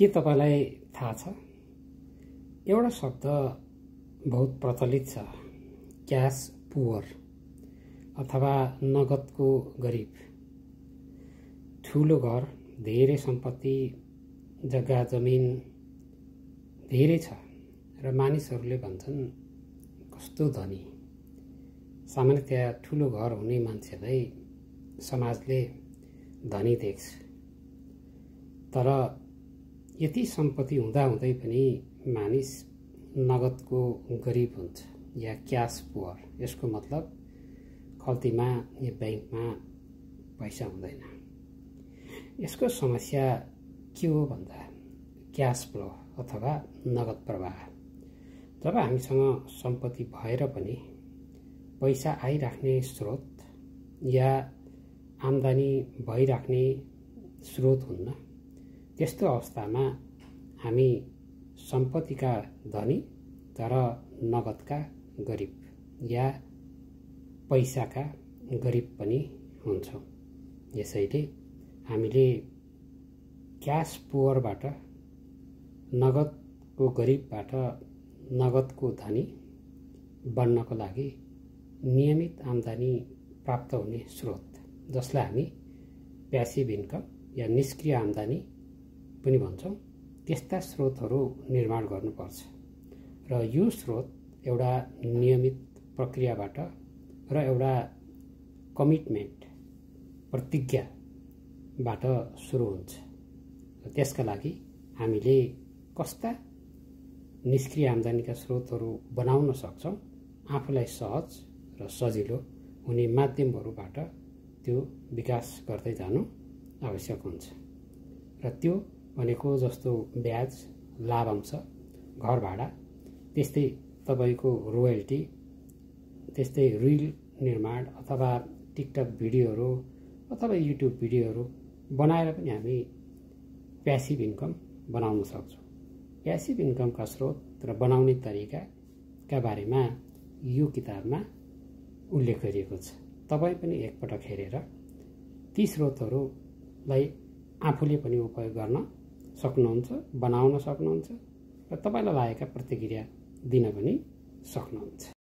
के तपाईलाई थाहा छ एउटा शब्द बहुत प्रचलित छ क्याश पुअर अथवा नगदको गरिब। ठूलो घर, धेरै सम्पत्ति, जग्गा जमिन धेरै छ र मानिसहरूले भन्छन् कस्तो धनी। सामान्यतया ठूलो घर हुने मान्छेलाई समाजले धनी देख्छ, तर यति सम्पत्ति हुँदाहुँदै पनि मानिस नगदको गरिब हुन्छ या क्याश पुअर। यसको मतलब खल्तीमा या बैंकमा पैसा हुँदैन। यसको समस्या के हो भन्दा क्याश फ्लो अथवा नगद प्रवाह। जब हामीसँग सम्पत्ति भएर पनि पैसा आइराख्ने स्रोत या आम्दानी भइराख्ने स्रोत हुन्न, त्यस्तो अवस्थामा हामी सम्पत्तिका धनी तर नगदका गरिब या पैसाका गरिब पनि हुन्छौँ। यसैले हामीले क्याश पुअरबाट नगदको गरिबबाट नगदको धनी बन्नको लागि नियमित आम्दानी प्राप्त हुने स्रोत, जसलाई हामी प्यासिभ इन्कम या निष्क्रिय आम्दानी पनि भन्छौँ, त्यस्ता स्रोतहरू निर्माण गर्नुपर्छ। र यो स्रोत एउटा नियमित प्रक्रियाबाट र एउटा कमिटमेन्ट प्रतिज्ञाबाट सुरु हुन्छ। र त्यसका लागि हामीले कस्ता निष्क्रिय आम्दानीका स्रोतहरू बनाउन सक्छौँ, आफूलाई सहज र सजिलो हुने माध्यमहरूबाट त्यो विकास गर्दै जानु आवश्यक हुन्छ। र त्यो भनेको जस्तो ब्याज, लाभांश, घर भाडा, त्यस्तै तपाईको रोयल्टी, त्यस्तै रिल निर्माण अथवा टिकटक भिडियोहरू अथवा युट्युब भिडियोहरू बनाएर पनि हामी प्यासिभ इन्कम बनाउन सक्छौँ। प्यासिभ इन्कमका स्रोत र बनाउने तरिकाका बारेमा यो किताबमा उल्लेख गरिएको छ। तपाईँ पनि एकपटक हेरेर ती स्रोतहरूलाई आफूले पनि उपयोग गर्न सक्नुहुन्छ, बनाउन सक्नुहुन्छ र तपाईलाई लागेका प्रतिक्रिया दिन पनि सक्नुहुन्छ।